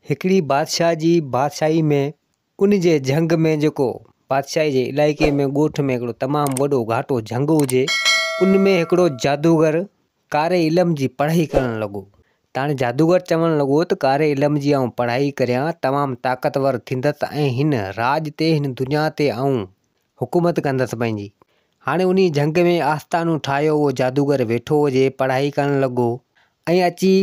هڪڙي بادشاهه جي بادشاهي ۾ ان جي جهنگ ۾ جيڪو بادشاهي جي علائقي ۾ ڳوٺ ۾ هڪڙو تمام وڏو گهاٽو جهنگ هجي ان ۾ هڪڙو جادوگر ڪاري علم جي پڙهائي ڪرڻ لڳو ته هاڻي جادوگر چوڻ لڳو ته ڪاري علم جي آئون پڙهائي ڪريان تمام طاقتور ٿيندس ۽ هن راڄ تي هن دنيا تي آئون حڪومت ڪندس پنهنجي. هاڻي انهي جهنگ ۾ آستانو ٺاهيو اهو جادوگر ويٺو هجي پڙهائي ڪرڻ لڳو ۽ اچي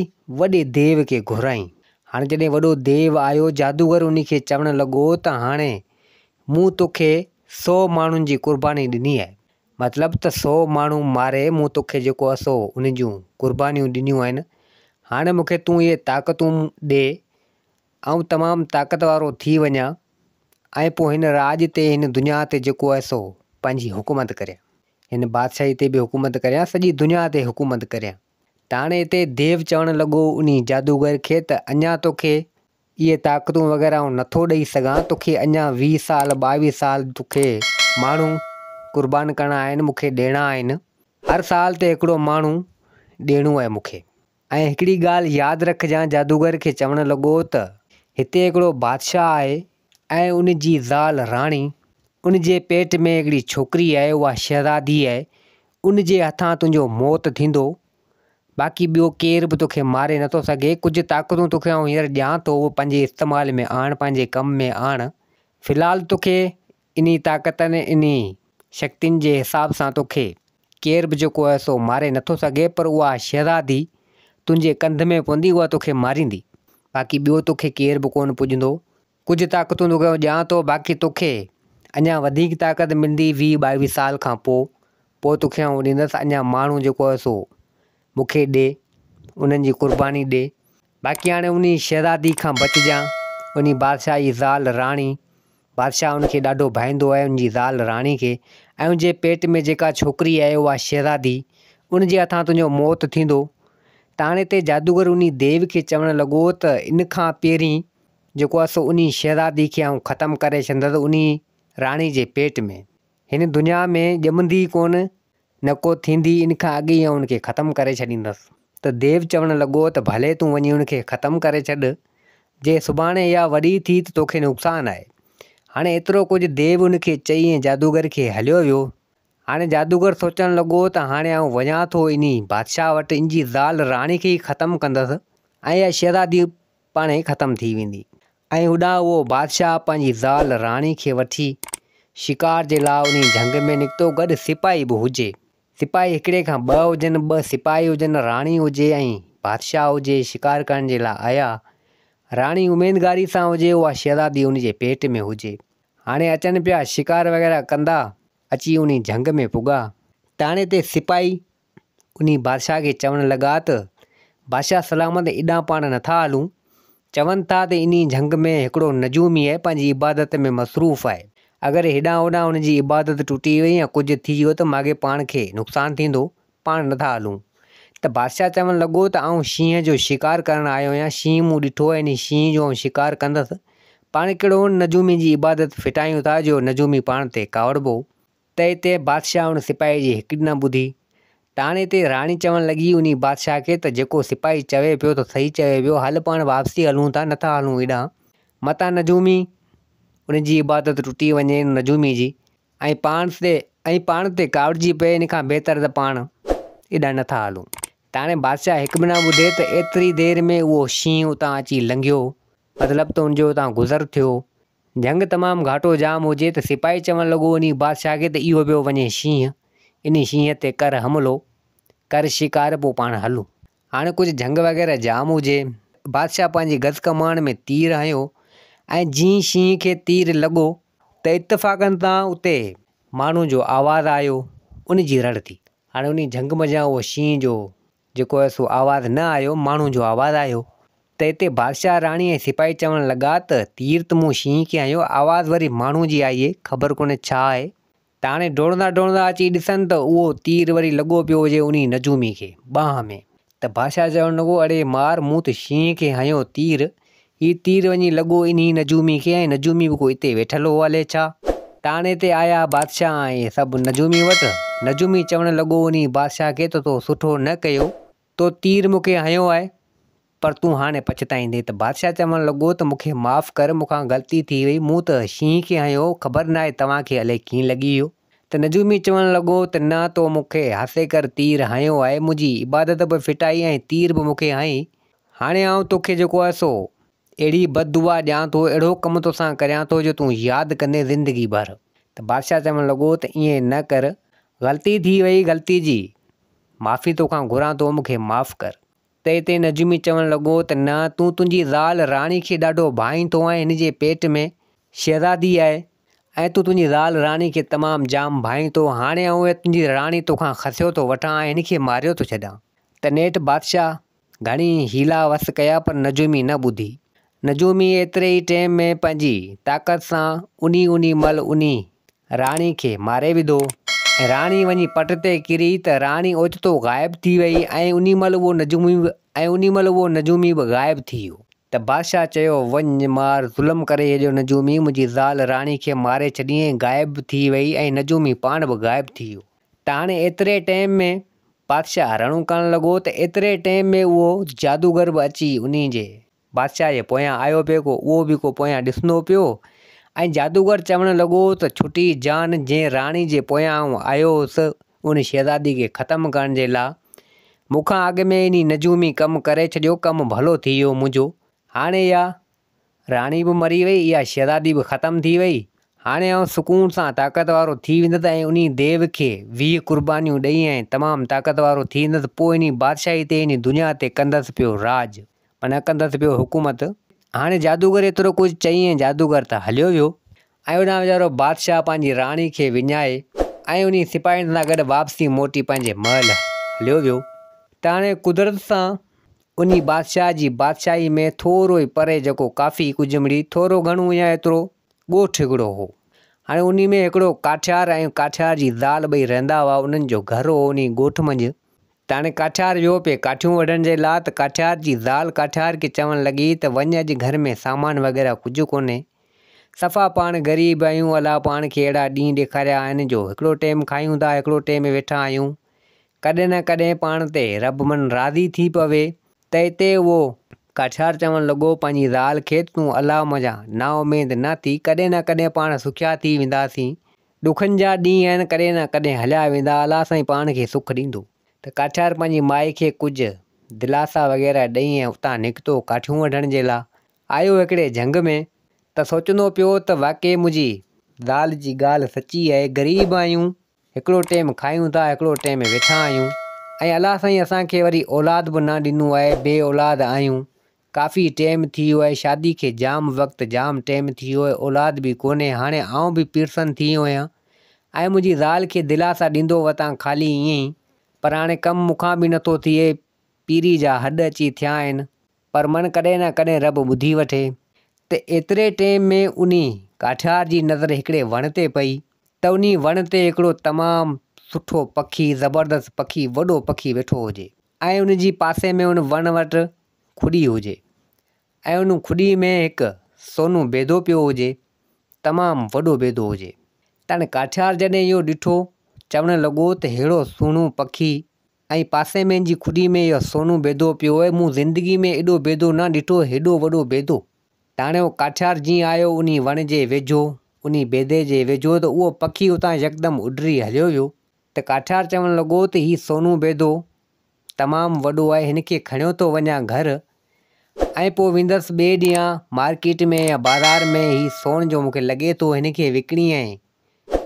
وڏي ديو کي گهرائين. هاڻي جڏهن وڏو ديو آيو جادوگر انهي کي چوڻ لڳو ته هاڻي مون توکي سو ماڻهن جي قرباني ڏني آهي. مطلب ته سو ماڻهو ماري مون توکي جيڪو آهي سو انهن جون قربانيون ڏنيون آهن. هاڻي مون کي تون اهي طاقتون ڏي آئون تمام طاقت وارو ٿي وڃان ۽ پوء هن راڄ تي هن دنيا تي جيڪو آهي سو پنهنجي حڪومت ڪريان. هن بادشاهي تي به حڪومت ڪريان، سڄي دنيا تي حڪومت ڪريان. ته هاڻي هتي ديو چوڻ لڳو انهي جادوگر کي ته اڃا توکي اهي طاقتون وغيره آئون نٿو ڏئي سگهان، توکي اڃا 20 سال 22 سال توکي ماڻهو قربان ڪرڻا آهن، مون کي ڏيڻا آهن. هر سال تي هڪڙو ماڻهو ڏيڻو آهي مون کي. ۽ هڪڙي ڳالهه ياد رکجان جادوگر کي چوڻ لڳو ته هتي هڪڙو بادشاهه آهي ۽ ان جي زال راڻي، ان جي پيٽ ۾ هڪڙي ڇوڪري آهي اها شهزادي آهي، ان جي هٿان تنهنجو موت ٿيندو، باقي ٻيو ڪير به توکي ماري نٿو سگهي، ڪجهه طاقتون توکي آئون هينئر ڏيان ٿو اهو پنهنجي استعمال ۾ آڻ، پنهنجي ڪم ۾ آڻ، في الحال توکي انهي طاقتن انهي شڪتين جي حساب سان توکي ڪير به جيڪو آهي سو ماري نٿو سگهي پر اها شهزادي تنهنجي ڪنڌ ۾ پوندي اها توکي ماريندي باقي ٻيو توکي ڪير به ڪونه پڄندو ڪجهه طاقتون توکي آئون ڏيان ٿو باقي توکي اڃا وڌيڪ طاقت ملندي 20 22 سال کان پوء پوء توکي آئون ڏيندس اڃا ماڻهو جيڪو آهي سو مون کي ڏي انهن جي قرباني ڏي باقي هاڻي انهي شهزادي کان بچجان انهي بادشاهه جي زال راڻي بادشاهه ان کي ڏاڍو ڀائيندو آهي ان جي زال راڻي کي ۽ ان جي پيٽ ۾ جيڪا ڇوڪري آهي اها شهزادي ان جي هٿان تنهنجو موت ٿيندو ته هاڻي هتي جادوگر انهي ديو کي چوڻ لڳو ته ان کان پهرين جيڪو آهي سو انهي شهزادي کي آئون ختم ڪري ڇڏندس انهي راڻي جي پيٽ ۾ هن دنيا ۾ ڄمندي ئي ڪونه نه ڪو ٿيندي ان کان اڳ ئي آئون ان کي ختم ڪري ڇڏيندس. ته ديو چوڻ لڳو ته ڀلي تون وڃي ان کي ختم ڪري ڇڏ، جي سڀاڻي اها وڏي ٿي ته توکي نقصان آهي. هاڻي ايترو ڪجهه ديو ان کي چئي ۽ جادوگر کي هليو ويو. هاڻي جادوگر سوچڻ لڳو ته هاڻي آئون وڃان ٿو انهي بادشاهه وٽ ان جي زال راڻي کي ئي ختم ڪندس ۽ اها شهزادي پاڻهي ختم ٿي ويندي. ۽ هوڏانهن اهو بادشاهه پنهنجي زال راڻي کي وٺي شڪار جي لاء انهي جهنگ ۾ نڪتو، گڏ سپاهي به هجي. سپاهي هڪڙي کان ٻه هجن، ٻه سپاهي هجن، راڻي هجي ۽ بادشاهه هجي، شڪار ڪرڻ جي لاء آيا. راڻي اميدگاري سان هجي، اها شهزادي ان جي پيٽ ۾ هجي. هاڻي اچن پيا، شڪار وغيره ڪندا، اچي انهي جهنگ ۾ پڳا. تاڻي تي سپاهي انهي بادشاهه کي چوڻ لڳا ته، بادشاهه سلامت ايڏانهن پاڻ نٿا هلون. چون ٿا ته انهي جهنگ ۾ هڪڙو نجومي آهي، پنهنجي عبادت ۾ مصروف آهي. اگر هيڏانهن هوڏانهن هن جي عبادت ٽٽي وئي يا ڪجهه ٿي ويو ته ماڳهين پاڻ کي نقصان ٿيندو، پاڻ نٿا هلون. ته بادشاهه چوڻ لڳو ته آئون شينهن جو شڪار ڪرڻ آيو آهيان، شينهن مون ڏٺو آهي، انهي شينهن جو آئون شڪار ڪندس. پاڻ ڪهڙو هن نجومي جي عبادت ڦٽايون ٿا جو نجومي پاڻ تي ڪاوڙبو. تنهن تي بادشاهه ان سپاهي جي هڪ نه ٻڌي. ٽاڻي تي راڻي چوڻ لڳي انهي بادشاهه کي ته جيڪو سپاهي چوي پيو ته صحيح چوي پيو، هل پاڻ واپسي هلون ٿا، نٿا هلون هيڏانهن، متان نجومي ان جي عبادت ٽٽي وڃي نجومي جي ۽ پاڻ تي ۽ پاڻ تي ڪاوڙجي پئي، ان کان بهتر ته پاڻ هيڏانهن نٿا هلون. ٽاڻي بادشاهه هڪ به نه ٻڌي ته ايتري دير ۾ اهو شينهن اتان اچي لنگهيو، مطلب ته ان جو اتان گذر ٿيو. جهنگ تمام گهاٽو جام هجي ته سپاهي چوڻ لڳو انهي بادشاهه کي ته اهو پيو وڃي شينهن، انهي شينهن تي ڪر حملو، ڪر شڪار پوء پاڻ هلون. هاڻي ڪجهه جهنگ وغيره جام هجي. بادشاهه پنهنجي گز ڪمان ۾ تير هنيو ۽ جيئن شينهن کي تير لڳو ته اتفاقن تان اتي ماڻهو جو آواز آيو، ان جي رڙ ٿي. هاڻي انهي جهنگ منجهان اهو شينهن جو جيڪو آهي سو آواز نه آيو، ماڻهو جو آواز آيو ته اتي بادشاهه، راڻي ۽ سپاهي چوڻ لڳا ته تير ته مون شينهن کي هنيو، آواز وري ماڻهو جي آئي، خبر ڪونهي ڇا آهي؟ ته هاڻي ڊوڙندا ڊوڙندا اچي ڏسن ته اهو تير وري لڳو پيو هجي انهي نجومي کي ٻانهن ۾. ته بادشاهه چوڻ لڳو، اڙي مار، مون ته شينهن کي هنيو تير، هي تير وڃي لڳو انهي نجومي کي ۽ نجومي به ڪو اتي ويٺل هو الائي ڇا؟ ٽاڻي تي آيا بادشاهه ۽ سڀ نجومي وٽ. نجومي چوڻ لڳو انهي بادشاهه کي ته تو سٺو نه ڪيو، تو تير مون کي هنيو آهي، پر تون هاڻي پڇتائيندين ته بادشاهه چوڻ لڳو ته مون کي معاف ڪر مون کان غلطي ٿي وئي مون ته شينهن کي هنيو خبر ناهي توهان کي الائي ڪيئن لڳي ويو ته نجومي چوڻ لڳو ته نه تو مون کي هاسي ڪر تير هنيو آهي منهنجي عبادت به ڦٽائي ۽ تير به مون کي هنئي هاڻي آئون توکي جيڪو آهي سو اهڙي بد دعا ڏيان ٿو اهڙو ڪم توسان ڪريان ٿو جو تون ياد ڪندين زندگي ڀر ته بادشاهه چوڻ لڳو ته ائين نه ڪر غلطي ٿي وئي غلطي جي معافي توکان گهران ٿو مون کي معاف ڪر. تنهن تي نجومي چوڻ لڳو ته نه، تون تنهنجي زال راڻي کي ڏاڍو ڀانئين ٿو ۽ هن جي پيٽ ۾ شهزادي آهي ۽ تون تنهنجي زال راڻي کي تمام جام ڀانئين ٿو، هاڻي آئون اها تنهنجي راڻي توکان کسيو ٿو وٺان ۽ هن کي ماريو ٿو ڇڏيان. ته نيٺ بادشاهه گهڻي حيلا وس ڪيا پر نجومي نه ٻڌي. نجومي ايتري ئي ٽيم ۾ پنهنجي طاقت سان انهي انهي مهل انهي راڻي کي ماري وڌو ۽ راڻي وڃي پٽ تي ڪري ته راڻي اوچتو غائب ٿي وئي ۽ انهي مهل اهو نجومي به ۽ انهي مهل اهو نجومي به غائب ٿي ويو. ته بادشاهه چيو، وڃ مار ظلم ڪري ڇڏيو نجومي منهنجي زال راڻي کي ماري ڇڏي ۽ غائب به ٿي وئي ۽ نجومي پاڻ به غائب ٿي ويو. ته هاڻي ايتري ٽيم ۾ بادشاهه رڙون ڪرڻ لڳو ته ايتري ٽيم ۾ اهو جادوگر به اچي انهي جي بادشاهه جي پويان آيو پئي ڪو اهو به ڪو پويان ڏسندو پيو ۽ جادوگر چوڻ لڳو ته ڇٽي جان جنهن راڻي جي پويان آئون آيو هوس ان شهزادي کي ختم ڪرڻ جي لا مون کان اڳ ۾ انهي نجومي ڪم ڪري ڇڏيو ڪم ڀلو ٿي ويو منهنجو هاڻي اها راڻي به مري وئي اها شهزادي به ختم ٿي وئي هاڻي آئون سڪون سان طاقت وارو ٿي ويندس ۽ انهي ديو کي 20 قربانيون ڏئي ۽ تمام طاقت وارو ٿي ويندس پوء انهي بادشاهي تي انهي دنيا تي ڪندس پيو راڄ. معنيٰ ڪندس پيو حڪومت. هاڻي جادوگر ايترو ڪجهه چئي ۽ جادوگر ته هليو ويو ۽ هوڏانهن ويچارو بادشاهه پنهنجي راڻي کي وڃائي ۽ انهي سپاهين سان گڏ واپسي موٽي پنهنجي محل هليو ويو ته هاڻي قدرت سان انهي بادشاهه جي بادشاهي ۾ ٿورو ئي پري جيڪو ڪافي ڪجهه مڙئي ٿورو گهڻو يا ايترو ڳوٺ هڪڙو هو. هاڻي انهي ۾ هڪڙو ڪاٺيار ۽ ڪاٺيار جي زال ٻئي رهندا هئا انهن جو گهر هو انهي ڳوٺ منجهه. ته هاڻي ڪاٺيار ويو پئي ڪاٺيون وڍڻ جي لا ته ڪاٺيار جي زال ڪاٺيار کي چوڻ لڳي ته وڃ اڄ گهر ۾ سامان وغيره ڪجهه ڪونهي. صفا پاڻ غريب آهيون الله پاڻ کي اهڙا ڏينهن ڏيکاريا آهن جو هڪڙو ٽيم کايون ٿا هڪڙو ٽيم ويٺا آهيون. ڪڏهن نه ڪڏهن پاڻ تي رب من راضي ٿي پوي ته اتي اهو ڪاٺيار چوڻ لڳو پنهنجي زال کي ته تون الله منجهان نااميد نه ٿي ڪڏهن نه ڪڏهن پاڻ سکيا ٿي وينداسين. ڏکن جا ڏينهن آهن ڪڏهن نه ڪڏهن هليا ويندا الله سائين پاڻ کي سک ڏيندو ته ڪاٺيار پنهنجي مائي کي ڪجهه دلاسا وغيره ڏئي ۽ اتان نڪتو ڪاٺيون وڍڻ جي لا آيو هڪڙي جهنگ ۾ ته سوچندو پيو ته واقعي منهنجي زال جي ڳالهه سچي آهي غريب آهيون هڪڙو ٽيم کايون ٿا هڪڙو ٽيم ويٺا آهيون ۽ الله سائين اسان کي وري اولاد به نه ڏنو آهي بي اولاد آهيون ڪافي ٽيم ٿي ويو آهي شادي کي جام وقت جام ٽيم ٿي ويو آهي اولاد به ڪونهي هاڻي آئون به پيرسن ٿي ويو آهيان ۽ منهنجي زال کي دلاسا ڏيندو وتان خالي ائين ئي پر هاڻي ڪم مون کان به نٿو ٿئي پيري جا هڏ اچي ٿيا آهن پر من ڪڏهن نه ڪڏهن رب ٻڌي وٺي ته ايتري ٽيم ۾ انهي ڪاٺيار جي نظر هڪڙي وڻ تي پئي ته انهي وڻ تي هڪڙو تمام سٺو پکي زبردست پکي وڏو پکي ويٺو هجي ۽ ان جي پاسي ۾ ان وڻ وٽ کڏي هجي ۽ ان کڏي ۾ هڪ سونو بيدو پيو هجي، تمام وڏو بيدو هجي. تاڻ ڪاٺيار جڏهن اهو ڏٺو، چوڻ لڳو ته ههڙو سهڻو پکي ۽ پاسي ۾ جي کڏي ۾ اهو سونو بيدو پيو آهي، مون زندگي ۾ ايڏو بيدو نه ڏٺو، هيڏو وڏو بيدو. تاڻ اهو ڪاٺيار جيئن آيو انهي وڻ جي ويجهو، انهي بيدي جي ويجهو ته اهو پکي اتان يڪدم اڏري هليو ويو. ته ڪاٺيار چوڻ لڳو ته هي سونو بيدو تمام وڏو آهي هن کي کڻيو ٿو وڃان گهر ۽ پوء ويندس ٻئي ڏينهن مارڪيٽ ۾ يا بازار ۾ هي سون جو مونکي لڳي ٿو هن کي وڪڻي ۽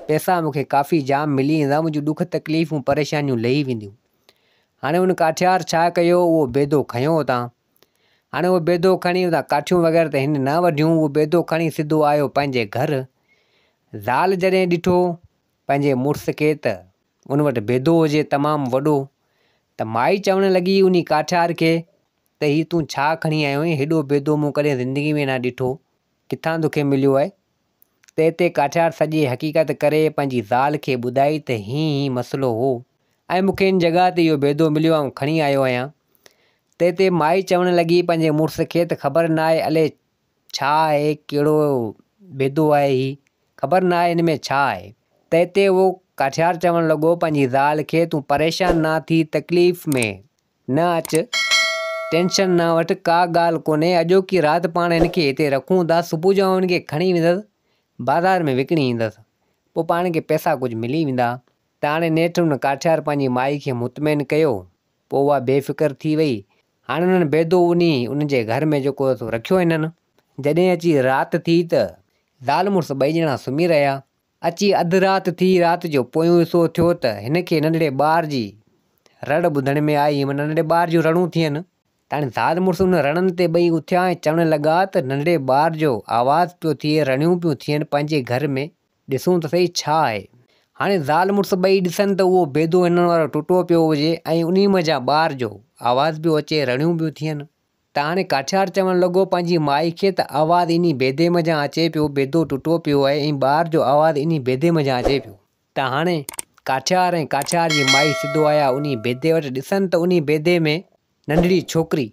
پئسا مونکي ڪافي جام ملي ويندا منهنجون ڏک تڪليفون پريشانيون لهي وينديون هاڻي ان ڪاٺيار ڇا ڪيو اهو بيدو کنيو اتان هاڻي اهو بيدو کڻي اتان ڪاٺيون وغيره ته هن نه وڍيون اهو بيدو کڻي سڌو آيو پنهنجي گهر زال جڏهن ڏٺو پنهنجي مڙس کي ته ان وٽ بيدو هجي تمام وڏو ته مائي چوڻ لڳي انهي ڪاٺيار کي ته هي تون ڇا کڻي آيو آهين هيڏو بيدو مون ڪڏهن زندگي ۾ نه ڏٺو ڪٿان توکي مليو آهي تنهن تي ڪاٺيار سڄي حقيقت ڪري پنهنجي زال کي ٻڌائي ته هي هي مسئلو هو ۽ مون کي ان جڳهه تي اهو بيدو مليو آئون کڻي آيو آهيان تنهن تي مائي چوڻ لڳي پنهنجي مڙس کي ته خبر ناهي الئي ڇا آهي، ڪهڙو بيدو آهي هي، خبر نه آهي هن ۾ ڇا آهي. تنهن تي اهو ڪاٺيار چوڻ لڳو پنهنجي زال کي تون پريشان نه ٿي، تڪليف ۾ نه اچ، ٽينشن نه وٺ، ڪا ڳالهه ڪونهي، اڄوڪي رات پاڻ هن کي هتي رکون ٿا، صبح جو آئون هن کي کڻي ويندس، بازار ۾ وڪڻي ايندس، پوء پاڻ کي پئسا ڪجهه ملي ويندا. ته هاڻي نيٺ هن ڪاٺيار پنهنجي مائي کي مطمئن ڪيو، پوء اها بي فڪر ٿي وئي. هاڻي انهن بيدو انهي ان جي گهر ۾ جيڪو سو رکيو هنن. جڏهن اچي رات ٿي ته زال مڙس ٻئي ڄڻا سمهي رهيا. اچي اڌ رات ٿي، رات جو پويون حصو ٿيو ته هن کي ننڍڙي ٻار جي رڙ ٻڌڻ ۾ آئي، معنيٰ ننڍڙي ٻار جون رڙون ٿين. ته هاڻي زال مڙس ان رڙن تي ٻئي اٿيا ۽ چوڻ لڳا ته ننڍڙي ٻار جو آواز پيو ٿئي، رڙيون پيون ٿين پنهنجي گهر ۾، ڏسون ته سهي ڇا آهي. هاڻي زال مڙس ٻئي ڏسن ته اهو بيدو هنن وارو ٽٽو پيو هجي ۽ انهي منجهان ٻار جو آواز پيو اچي، رڙيون پيون ٿين. ته هاڻي ڪاٺيار چوڻ لڳو پنهنجي مائي کي ته آواز انهي بيدي منجهان اچي پيو، بيدو ٽٽو پيو آهي ۽ ٻار جو آواز انهي بيدي منجهان اچي پيو. ته هاڻي ڪاٺيار ۽ ڪاٺيار جي مائي سڌو آيا انهي بيدي وٽ، ڏسن ته انهي بيدي ۾ ننڍڙي ڇوڪري،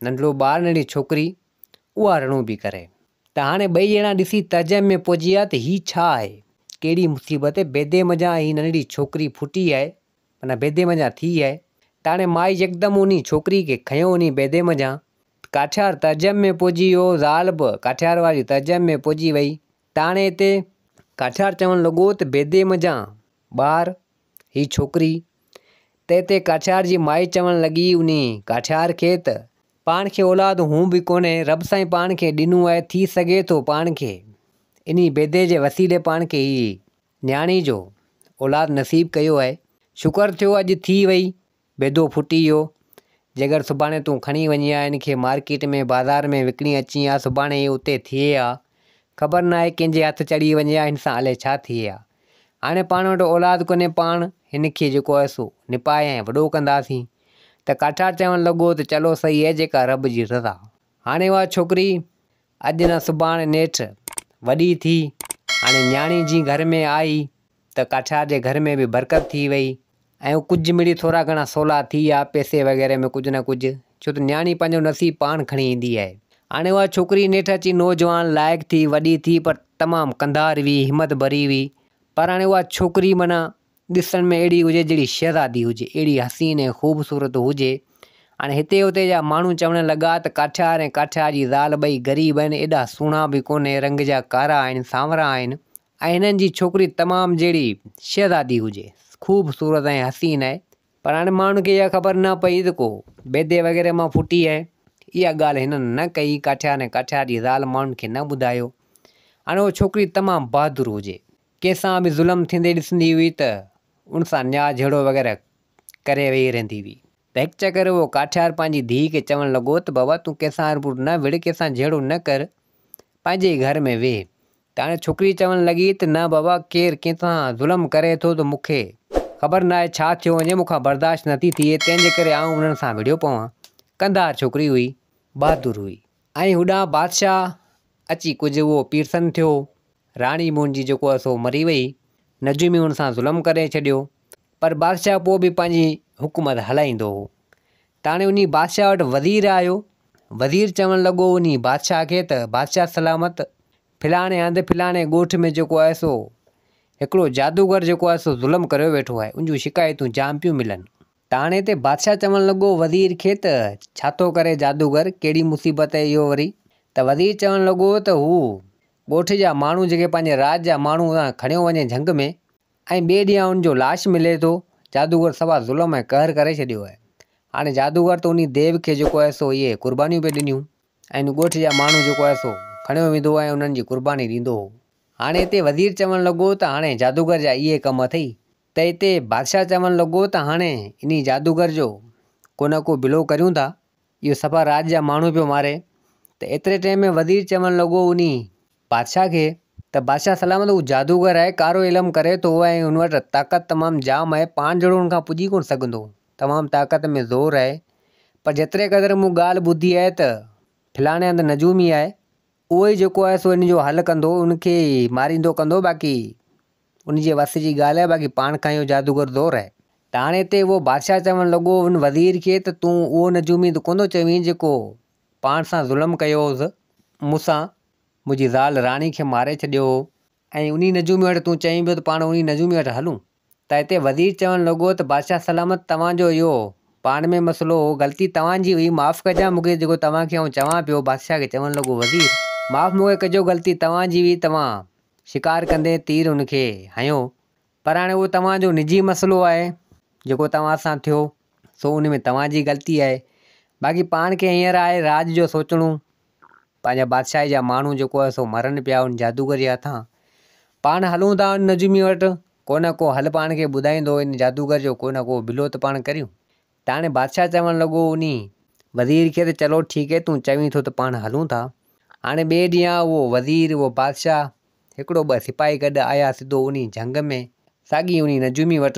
ننڍڙو ٻار ننڍڙي ڇوڪري اها رڙون پئي ڪري. ته هاڻي ٻئي ڄڻا ڏسي تعجب ۾ پئجي ويا ته هي ڇا آهي؟ ڪهڙي مصيبت، بيدي منجهان هي ننڍڙي ڇوڪري ڦٽي آهي، معنيٰ بيدي منجهان ٿي آهي. ته هاڻي مائي يڪدم انهي ڇوڪري کي کنيو انهي بيدي منجهان. ڪاٺيار تعجب ۾ پئجي ويو، زال به ڪاٺيار واري تعجب ۾ پئجي وئي. ته هاڻي هتي ڪاٺيار چوڻ لڳو ته بيدي منجهان ٻار، هي ڇوڪري. تنهن تي ڪاٺيار جي مائي چوڻ لڳي انهي ڪاٺيار کي ته پاڻ کي اولاد هون به ڪونهي، رب سائين پاڻ کي ڏنو آهي، ٿي سگهي ٿو پاڻ کي انهي بيدي جي وسيلي پاڻ کي هي نياڻي جو اولاد نصيب ڪيو آهي. شڪر ٿيو اڄ ٿي وئي، بيدو ڦٽي ويو، جيڪر سڀاڻي تون کڻي وڃين ها هن کي مارڪيٽ ۾ بازار ۾ وڪڻي اچين ها، سڀاڻي هي اتي ٿئي ها، خبر ناهي ڪنهن جي هٿ چڙهي وڃي ها، هن سان الائي ڇا ٿئي ها. هاڻي پاڻ وٽ اولاد ڪونهي پاڻ هن کي جيڪو آهي سو نپائي ۽ وڏو ڪنداسين. ته ڪاٺار چوڻ لڳو ته چلو صحيح آهي جيڪا رب جي رضا. هاڻي اها ڇوڪري اڄ نه سڀاڻي نيٺ وڏي ٿي. هاڻي نياڻي جي گهر ۾ آئي ته ڪاٺيار جي گهر ۾ به برڪت ٿي وئي ۽ ڪجهه مڙئي ٿورا گهڻا سولا ٿي ويا پئسي وغيره ۾ ڪجهه نه ڪجهه ڇو ته نياڻي پنهنجو نصيب پاڻ کڻي ايندي آهي. هاڻي اها ڇوڪري نيٺ اچي نوجوان لائق ٿي وڏي ٿي پر تمام ڪنڌار هئي همت ڀري هئي پر هاڻي اها ڇوڪري معنيٰ ڏسڻ ۾ اهڙي هجي جهڙي شهزادي هجي، اهڙي حسين ۽ خوبصورت هجي. هاڻي هتي هتي جا ماڻهو چوڻ لڳا ته ڪاٺيار ۽ ڪاٺيار جي زال ٻئي غريب آهن، ايڏا سهڻا به ڪونهي، رنگ جا ڪارا آهن، سانورا آهن ۽ هنن جي ڇوڪري تمام جهڙي شهزادي هجي، خوبصورت ۽ حسين آهي. پر هاڻي ماڻهن کي اها خبر نه پئي ته ڪو بيدي وغيره مان ڦٽي آهي. اها ڳالهه هنن نه ڪئي، ڪاٺيار ۽ ڪاٺيار جي زال ماڻهن کي نه ٻڌايو. هاڻي اها ڇوڪري تمام بهادر هجي. ڪنهن سان به ظلم ٿيندي ڏسندي هئي ته ان سان نياء جهيڙو وغيره ڪري ويهي رهندي هئي. ته هڪ چڪر اهو ڪاٺيار پنهنجي ڌيء کي چوڻ لڳو ته بابا تون ڪنهن سان هربور نه وڙهه، ڪنهن سان جهيڙو نه ڪر، پنهنجي ئي گهر ۾ ويهه. ته هاڻي ڇوڪري چوڻ لڳي ته نه بابا ڪير ڪنهن سان ظلم ڪري ٿو ته مون کي خبر ناهي ڇا ٿيو وڃي، مون کان برداشت نٿي ٿئي، تنهن جي ڪري آئون انهن سان وڙهيو پوان. ڪنڌار ڇوڪري هئي، بهادر هئي. ۽ هوڏانهن بادشاهه اچي ڪجهه اهو پيرسن ٿيو. راڻي منهنجي جيڪو آهي سو مري وئي. نجومي هن سان ظلم ڪري ڇڏيو. پر بادشاهه پوء به پنهنجي حڪومت هلائيندو هو. ته هاڻي انهي بادشاهه وٽ وزير آيو. وزير چوڻ لڳو انهي بادشاهه کي ته بادشاهه سلامت! فلاڻي هنڌ فلاڻي ڳوٺ ۾ جيڪو آهي سو هڪڙو جادوگر جيڪو آهي سو ظلم ڪريو ويٺو آهي. ان جون شڪايتون جام پيون ملن. ته هاڻي هتي بادشاهه چوڻ لڳو وزير کي ته ڇا ٿو ڪري جادوگر، ڪهڙي مصيبت آهي اهو وري؟ ته وزير چوڻ لڳو ته هو ڳوٺ جا ماڻهو جيڪي پنهنجي راڄ جا ماڻهو اتان کڻيو وڃي جهنگ ۾ ۽ ٻئي ڏينهن ان جو لاش ملي ٿو، جادوگر سوا ظلم ۽ قهر ڪري ڇڏيو آهي. هاڻي جادوگر ته انهي ديو کي جيڪو آهي سو اهي قربانيون پئي ڏنيون ۽ ان ڳوٺ جا ماڻهو جيڪو آهي سو کڻيو ويندو هو ۽ انهن جي قرباني ڏيندو هو. هاڻي هتي وزير چوڻ لڳو ته هاڻي جادوگر جا اهي ڪم اٿئي ته هتي بادشاهه چوڻ لڳو ته هاڻي انهي جادوگر جو ڪو نه ڪو بلو ڪريون ٿا، اهو صفا راڄ جا ماڻهو پيو ماري. ته ايتري ٽيم ۾ وزير چوڻ لڳو انهي بادشاهه کي ته بادشاهه سلامت هو جادوگر آهي، ڪارو علم ڪري ٿو ۽ هن وٽ طاقت تمام جام آهي، پاڻ جهڙو هن کان پڄي ڪونه سگهندو، تمام طاقت ۾ زور آهي، پر جيتري قدر مون ڳالهه ٻڌي آهي ته فلاڻي هنڌ نجومي آهي، اهو ئي جيڪو آهي سو ان جو حل ڪندو، ان کي ئي ماريندو ڪندو، باقي ان جي وس جي ڳالهه آهي، باقي پاڻ کان اهو جادوگر زور آهي. ته هاڻي هتي اهو بادشاهه چوڻ لڳو ان وزير کي ته تون اهو نجومي ته ڪونه ٿو چوين جيڪو پاڻ سان ظلم ڪيو هوس، مون سان، منهنجي زال راڻي کي ماري ڇڏيو هو ۽ انهي نجومي وٽ تون چئين پيو ته پاڻ انهي نجومي وٽ هلون. ته هتي وزير چوڻ لڳو ته بادشاهه سلامت توهان جو اهو پاڻ ۾ مسئلو هو، غلطي توهان جي هئي، معاف ڪجان مون کي جيڪو توهان کي آئون چوان پيو، بادشاهه کي چوڻ لڳو وزير، معاف مون کي ڪجو غلطي توهان جي هئي، توهان شڪار ڪندي تير هن کي هنيو، پر هاڻي اهو توهان جو نجي مسئلو آهي، جيڪو توهان سان ٿيو، سو ان ۾ توهان جي غلطي آهي، باقي پاڻ کي هينئر آهي راڄ جو سوچڻو، پنهنجا بادشاهي جا ماڻهو جيڪو آهي سو مرن پيا ان جادوگر جي هٿان، پاڻ هلون ٿا ان نجومي وٽ، ڪو نه ڪو حل پاڻ کي ٻڌائيندو، ان جادوگر جو ڪو نه ڪو بلو ته پاڻ ڪريون. ته هاڻي بادشاهه چوڻ لڳو انهي وزير کي ته چلو ٺيڪ هي تون چوين ٿو ته پاڻ هلون ٿا. هاڻي ٻئي ڏينهن اهو وزير، اهو بادشاهه، هڪڙو ٻه سپاهي گڏ آيا سڌو انهي جهنگ ۾، ساڳي انهي نجومي وٽ.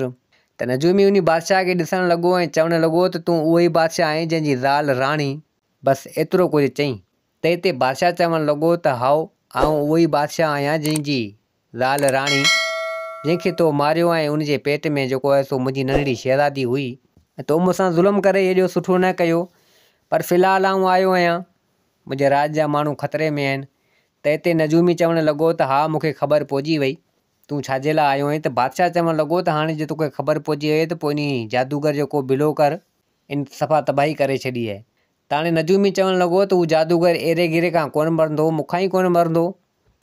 ته نجومي انهي بادشاهه کي ڏسڻ لڳو ۽ چوڻ لڳو ته تون اهو ئي بادشاهه آهين جنهن جي زال راڻي. بس ايترو ڪجهه چئي ته هتي بادشاهه چوڻ لڳو ته هائو آئون اهو ئي بادشاهه آهيان جنهن جي زال راڻي، جنهن کي تو ماريو ۽ ان جي پيٽ ۾ جيڪو آهي سو منهنجي ننڍڙي شهزادي هئي. ۽ تو مون سان ظلم ڪري ايڏو سٺو نه ڪيو، پر في الحال آئون آيو آهيان، منهنجي راڄ جا ماڻهو خطري ۾ آهن. ته اتي نجومي چوڻ لڳو ته ها مون کي خبر پئجي وئي، تون ڇا جي لاء آيو آهين؟ ته بادشاهه چوڻ لڳو ته هاڻي جي توکي خبر پئجي وئي ته پوء انهي جادوگر جو ڪو بلو ڪر، ان صفا تباهي ڪري ڇڏي آهي. ته هاڻي نجومي چوڻ لڳو ته هو جادوگر ايري غيري کان ڪونه مرندو، مون کان ئي ڪونه مرندو،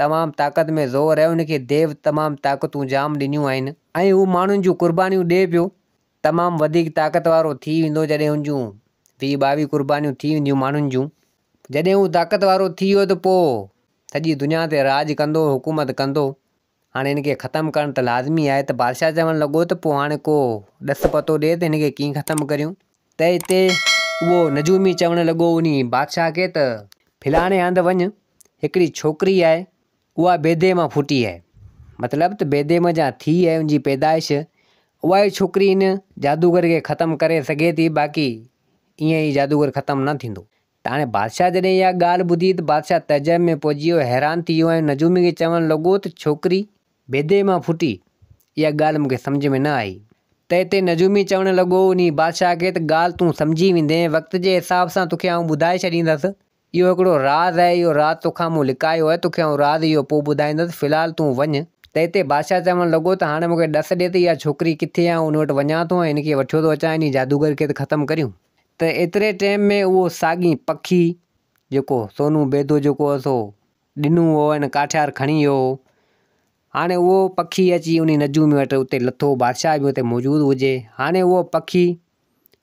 تمام طاقت ۾ زور آهي، ان کي ديو تمام طاقتون جام ڏنيون آهن. ۽ هو ماڻهن جون قربانيون ڏئي پيو، تمام وڌيڪ طاقت وارو ٿي ويندو جڏهن هن جون 20 22 قربانيون ٿي وينديون ماڻهن جون. جڏهن هو طاقت وارو ٿي ويو ته پوء سڄي دنيا تي راڄ ڪندو، حڪومت ڪندو. هاڻي هن کي ختم ڪرڻ ته لازمي آهي ته بادشاهه چوڻ لڳو ته پوء هاڻي ڪو ڏس پتو ڏي ته هن کي ڪيئن ختم ڪريون. ته اتي اهو نجومي چوڻ لڳو انهي بادشاهه کي ته فلاڻي هنڌ وڃ، هڪڙي ڇوڪري آهي، اها بيدي مان ڦٽي آهي، مطلب ته بيدي منجهان ٿي آهي ان جي پيدائش، اها ئي ڇوڪري هن جادوگر کي ختم ڪري سگهي ٿي، باقي ائين هي جادوگر ختم نه ٿيندو. ته هاڻي بادشاهه جڏهن اها ڳالهه ٻڌي ته بادشاهه تعجب ۾ پئجي ويو، حيران ٿي ويو ۽ نجومي کي چوڻ لڳو ته ڇوڪري بيدي مان ڦٽي، اها ڳالهه مون کي سمجهه ۾ نه آئي. ته اتي نجومي چوڻ لڳو انهي بادشاهه کي ته ڳالهه تون سمجهي ويندين، وقت جي حساب سان توکي آئون ٻڌائي ڇڏيندس، اهو هڪڙو راز آهي، اهو راز توکان مون لڪايو آهي، توکي آئون راز اهو پوء ٻڌائيندس، في الحال تون وڃ. ته اتي بادشاهه چوڻ لڳو ته هاڻي مون کي ڏس ڏي ته اها ڇوڪري ڪٿي آهي، آئون ان وٽ وڃان ٿو ۽ هن کي وٺيو ٿو اچان، انهي جادوگر کي ته ختم ڪريون. ته ايتري ٽيم ۾ اهو ساڳي پکي جيڪو سونو بيدو جيڪو هو سو ڏنو هو ۽ ڪاٺيار کڻي ويو هو. هاڻي اهو پکي اچي انهي نجومي وٽ اتي لٿو، بادشاهه به اتي موجود هجي. هاڻي اهو پکي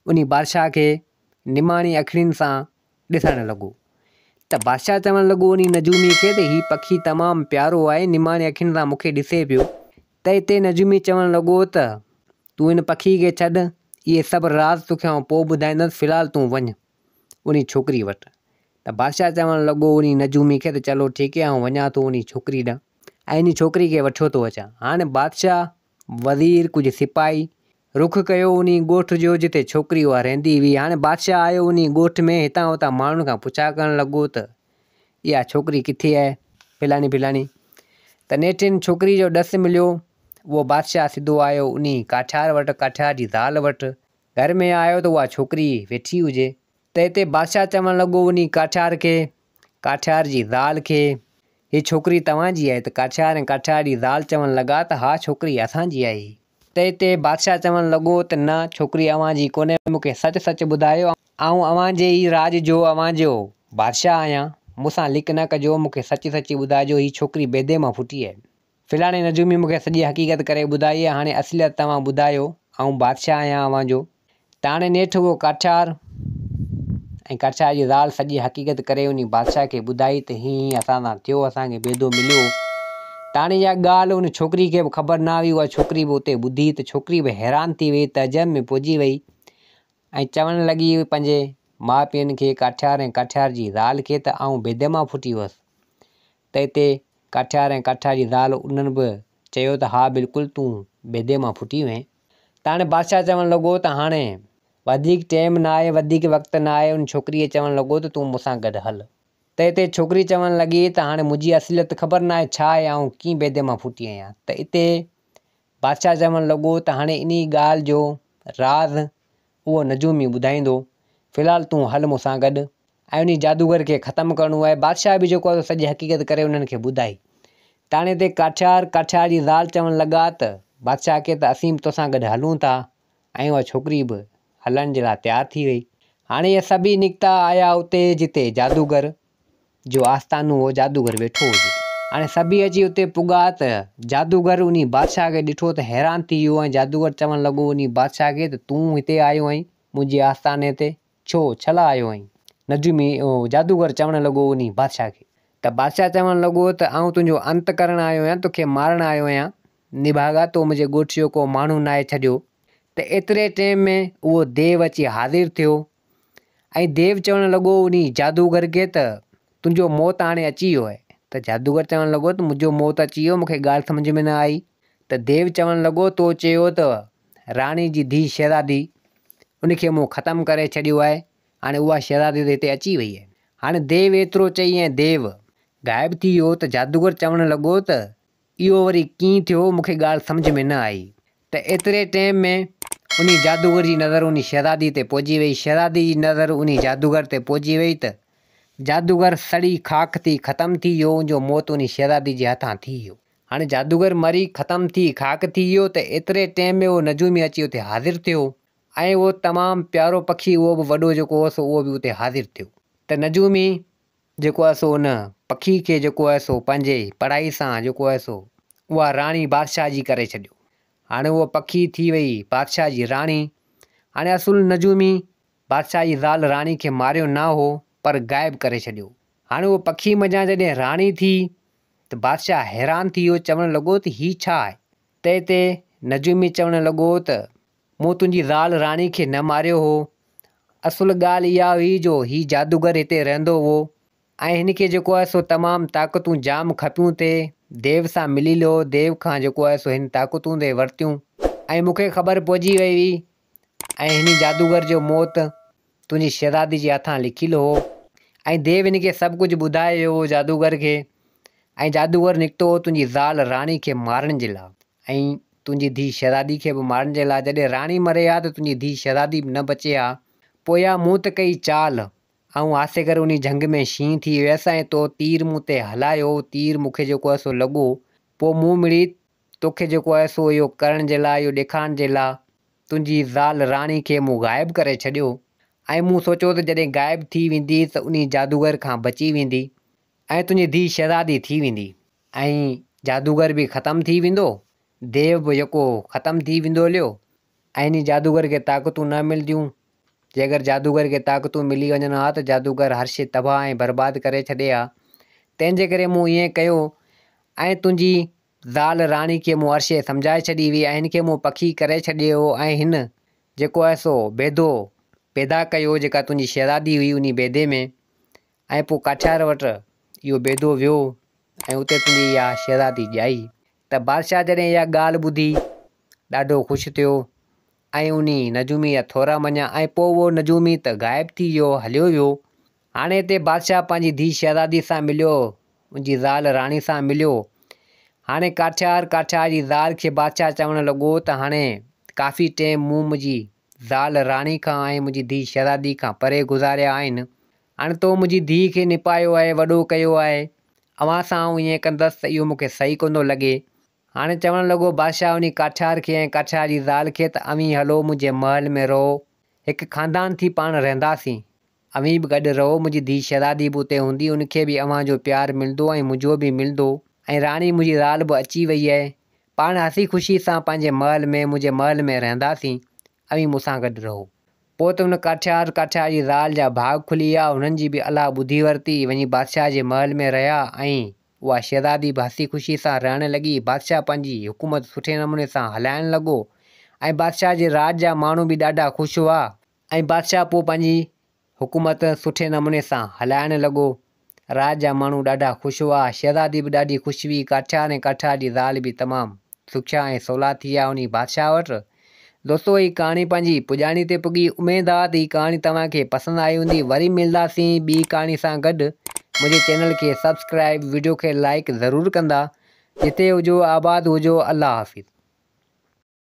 انهي بادشاهه کي نماڻي اکڙين سان ڏسڻ لڳو. ته بادشاهه چوڻ لڳو انهي نجومي کي ته هي پکي تمام پيارو آهي، نماڻي اکين سان مون کي ڏسي پيو. ته اتي نجومي چوڻ لڳو ته تون هن پکي کي ڇڏ، اهي سڀ راز توکي آئون پوء ٻڌائيندس، في الحال تون وڃ انهي ڇوڪري وٽ. ته بادشاهه چوڻ لڳو انهي نجومي کي ته چلو ٺيڪ آهي آئون وڃان ٿو انهي ڇوڪري ڏانهن ۽ انهي ڇوڪري کي وٺيو ٿو اچان. هاڻي بادشاهه، وزير، ڪجهه سپاهي رخ ڪيو انهي ڳوٺ جو جتي ڇوڪري اها رهندي هئي. هاڻي بادشاهه آيو انهي ڳوٺ ۾ هتان هتان ماڻهن کان پڇا ڪرڻ لڳو ته اها ڇوڪري ڪٿي آهي فلاڻي فلاڻي. ته نيٺ هن ڇوڪري جو ڏس مليو. اهو بادشاهه سڌو آيو انهي ڪاٺيار وٽ، ڪاٺيار جي زال وٽ. گهر ۾ آيو ته اها ڇوڪري ويٺي هجي. ته اتي بادشاهه چوڻ لڳو انهي ڪاٺيار کي، ڪاٺيار جي زال کي، هي ڇوڪري توهان جي آهي؟ ته ڪاٺيار ۽ ڪاٺيار جي زال چوڻ لڳا ته ها ڇوڪري اسان جي آهي. ته اتي بادشاهه چوڻ لڳو ته نه ڇوڪري اوهان جي ڪونهي، مون کي سچ سچ ٻڌايو، آئون اوهان جي ئي راڄ جو اوهان جو بادشاهه آهيان، مون سان لڪ نه ڪجو، مون کي سچ سچ ٻڌائجو هي ڇوڪري بيدي مان ڦٽي آهي. فلاڻي نجومي مون کي سڄي حقيقت ڪري ٻڌائي آهي، هاڻي اصليت توهان ٻڌايو، آئون بادشاهه آهيان اوهان جو. ته هاڻي نيٺ اهو ڪاٺيار ۽ ڪاٺيار جي زال سڄي حقيقت ڪري انهي بادشاهه کي ٻڌائي ته هيئن هيئن اسان سان ٿيو، اسان کي بيدو مليو. ته هاڻي اها ڳالهه ان ڇوڪري کي به خبر نه هئي، اها ڇوڪري به اتي ٻڌي ته ڇوڪري به حيران ٿي وئي، تعجب ۾ پئجي وئي ۽ چوڻ لڳي پنهنجي ماء پيئن کي، ڪاٺيار ۽ ڪاٺيار جي زال کي ته آئون بيدي مان ڦٽي هئس. ته اتي ڪاٺيار ۽ ڪاٺيار جي زال انهن به چيو ته ها بلڪل تون بيدي مان ڦٽي وئين. ته هاڻي بادشاهه چوڻ لڳو ته هاڻي وڌيڪ ٽيم نه آهي وڌيڪ وقت نه آهي ان ڇوڪريء چوڻ لڳو ته تون مون سان گڏ هل. ته اتي ڇوڪري چوڻ لڳي ته هاڻي منهنجي اصليت خبر نه آهي ڇا آهي آئون ڪيئن بيدي مان ڦٽي آهيان. ته اتي بادشاهه چوڻ لڳو ته هاڻي انهي ڳالهه جو راز اهو نجومي ٻڌائيندو. في الحال تون هل مون سان گڏ ۽ انهي جادوگر کي ختم ڪرڻو آهي. بادشاهه به جيڪو آهي سو سڄي حقيقت ڪري انهن کي ٻڌائي. تاڻي تي ڪاٺيار، ڪاٺيار جي زال چوڻ لڳا ته، بادشاهه کي ته اسين به توسان گڏ هلون ٿا ۽ اها ڇوڪري به هلڻ جي لاء تيار ٿي وئي. هاڻي اهي سڀئي نڪتا آيا اتي جتي جادوگر جو آستانو هو، جادوگر ويٺو هجي. هاڻي سڀئي اچي اتي پڳا ته جادوگر انهي بادشاهه کي ڏٺو ته حيران ٿي ويو ۽ جادوگر چوڻ لڳو انهي بادشاهه کي ته تون هتي آيو آهين منهنجي آستاني تي ڇو ڇلا آيو آهين؟ نجومي جادوگر چوڻ لڳو انهي بادشاهه کي ته بادشاهه چوڻ لڳو ته آئون تنهنجو انت ڪرڻ آيو آهيان توکي مارڻ آيو آهيان نڀاڳا تو منهنجي ڳوٺ جو ڪو ماڻهو ناهي ڇڏيو ته ايتري ٽيم ۾ اهو ديو اچي حاضر ٿيو ۽ ديو چوڻ لڳو انهي جادوگر کي ته تنهنجو موت هاڻي اچي ويو آهي ته جادوگر چوڻ لڳو ته منهنجو موت اچي ويو مون کي ڳالهه سمجهه ۾ نه آئي ته ديو چوڻ لڳو تو چيو ته راڻي جي ڌيء شهزادي ان کي مون ختم ڪري ڇڏيو آهي هاڻي اها شهزادي ته هتي اچي وئي آهي هاڻي ديو ايترو چئي ۽ ديو غائب ٿي ويو ته جادوگر چوڻ لڳو ته اهو وري ڪيئن ٿيو مون کي ڳالهه سمجهه ۾ نه آئي ته ايتري ٽيم ۾ انهي جادوگر جي نظر انهي شهزادي تي پئجي وئي، شهزادي جي نظر انهي جادوگر تي پئجي وئي ته جادوگر سڙي خاڪ ٿي ختم ٿي ويو، ان جو موت انهي شهزادي جي هٿان ٿي ويو. هاڻي جادوگر مري ختم ٿي خاڪ ٿي ويو ته ايتري ٽيم ۾ اهو نجومي اچي اتي حاضر ٿيو ۽ اهو تمام پيارو پکي اهو به وڏو جيڪو هو سو اهو به اتي حاضر ٿيو ته نجومي جيڪو آهي سو ان پکي کي جيڪو آهي سو پنهنجي پڙهائي سان جيڪو آهي سو اها راڻي بادشاهه جي ڪري ڇڏيو. هاڻي اهو پکي ٿي وئي بادشاهه جي راڻي. هاڻي اصل نجومي بادشاهه جي زال راڻي کي ماريو نه هو پر غائب ڪري ڇڏيو. هاڻي اهو پکي منجهان جڏهن راڻي ٿي ته بادشاهه حيران ٿي ويو چوڻ لڳو ته هي ڇا آهي؟ تنهن تي نجومي چوڻ لڳو ته مون تنهنجي زال راڻي کي نه ماريو هو. اصل ڳالهه اها هئي جو هي جادوگر هتي رهندو هئو ۽ هن کي جيڪو آهي سو تمام طاقتون جام کپيون ٿي. ديو سان ملي ليو، ديو کان جيڪو آهي سو هن طاقتون ٿي ورتيون ۽ مون کي خبر پئجي وئي هئي ۽ هن جادوگر جو موت تنهنجي شهزادي جي هٿان لکيل هو ۽ ديو هن کي سڀ ڪجهه ٻڌائي ويو هو جادوگر کي ۽ جادوگر نڪتو هو تنهنجي زال راڻي کي مارڻ جي لاء. ۽ تنهنجي ڌيء شهزادي کي به مارڻ جي لاء جڏهن راڻي مري ها ته تنهنجي ڌيء شهزادي به نه بچي ها. پوء يا مون ته ڪئي چال. آئون آسي ڪري انهي جهنگ ۾ شينهن ٿي ويس ۽ تو تير مون تي هلايو، تير مون کي جيڪو آهي سو لڳو. پوء مون مڙي توکي جيڪو آهي سو اهو ڪرڻ جي لاء، اهو ڏيکارڻ جي لاء تنهنجي زال راڻي کي مون غائب ڪري ڇڏيو ۽ مون سوچيو ته جڏهن غائب ٿي ويندي ته انهي جادوگر کان بچي ويندي ۽ تنهنجي ڌيء شهزادي ٿي ويندي. ۽ جادوگر به ختم ٿي ويندو، ديو به يڪو ختم ٿي ويندو هليو ۽ انهي جادوگر کي طاقتون نه ملنديون، جيڪر جادوگر کي طاقتون ملي وڃن ها ته جادوگر هر شيء تباهه ۽ برباد ڪري ڇڏي ها، تنهن جي ڪري مون ائين ڪيو ۽ تنهنجي زال راڻي کي مون هر شيء سمجهائي ڇڏي هئي ۽ هن کي مون پکي ڪري ڇڏيو هو ۽ هن جيڪو آهي سو بيدو پيدا ڪيو جيڪا تنهنجي شهزادي هئي انهي بيدي ۾. ۽ پوء ڪاٺيار وٽ اهو بيدو ويو ۽ اتي تنهنجي اها شهزادي ڄائي. ته بادشاهه جڏهن اها ڳالهه ٻڌي ڏاڍو خوش ٿيو ۽ انهي نجوميء جا ٿورا مڃيا ۽ پوء اهو نجومي ته غائب ٿي ويو هليو ويو. هاڻي هتي بادشاهه پنهنجي ڌيء شهزادي سان مليو، ان جي زال راڻي سان مليو. هاڻي ڪاٺيار، ڪاٺيار جي زال کي بادشاهه چوڻ لڳو ته هاڻي ڪافي ٽيم مون منهنجي زال راڻي کان ۽ منهنجي ڌيء شهزادي کان پري گذاريا آهن. هاڻي تو منهنجي ڌيء کي نپايو آهي، وڏو ڪيو آهي. اوهان سان آئون ائين ڪندس ته اهو مون کي صحيح ڪونه ٿو لڳي. هاڻي چوڻ لڳو بادشاهه انهي ڪاٺيار کي ۽ ڪاٺيار جي زال کي ته اوهين هلو منهنجي محل ۾ رهو. هڪ خاندان ٿي پاڻ رهنداسين. اوهين به گڏ رهو، منهنجي ڌيء شهزادي به اتي هوندي، ان کي به اوهان جو پيار ملندو ۽ منهنجو به ملندو ۽ راڻي منهنجي زال به اچي وئي آهي. پاڻ هسي خوشي سان پنهنجي محل ۾، منهنجي محل ۾ رهنداسين. اوهين مون سان گڏ رهو. پوء ته ان ڪاٺيار، ڪاٺيار جي زال جا ڀاڳ کلي ويا، هنن جي به الله ٻڌي ورتي، وڃي بادشاهه جي محل ۾ رهيا ۽ اها شهزادي به هسي خوشي سان رهڻ لڳي. بادشاهه پنهنجي حڪومت سٺي نموني سان هلائڻ لڳو ۽ بادشاهه جي راڄ جا ماڻهو به ڏاڍا خوش هئا ۽ بادشاهه پوء پنهنجي حڪومت سٺي نموني سان هلائڻ لڳو. راڄ جا ماڻهو ڏاڍا خوش هئا. شهزادي به ڏاڍي خوش هئي. ڪاٺيار ۽ ڪاٺيار جي زال به تمام سکيا ۽ سولا ٿي ويا انهي بادشاهه وٽ. دوستو هي ڪهاڻي پنهنجي پڄاڻي تي پڳي. اميد آ ته هي ڪهاڻي توهان کي پسند آئي هوندي. وري ملداسين ٻي ڪهاڻي سان گڏ. منهنجي چينل کي سبسڪرائيب وڊيو کي لائيڪ ضرور ڪندا. جتي هجو آباد هجو الله حافظ.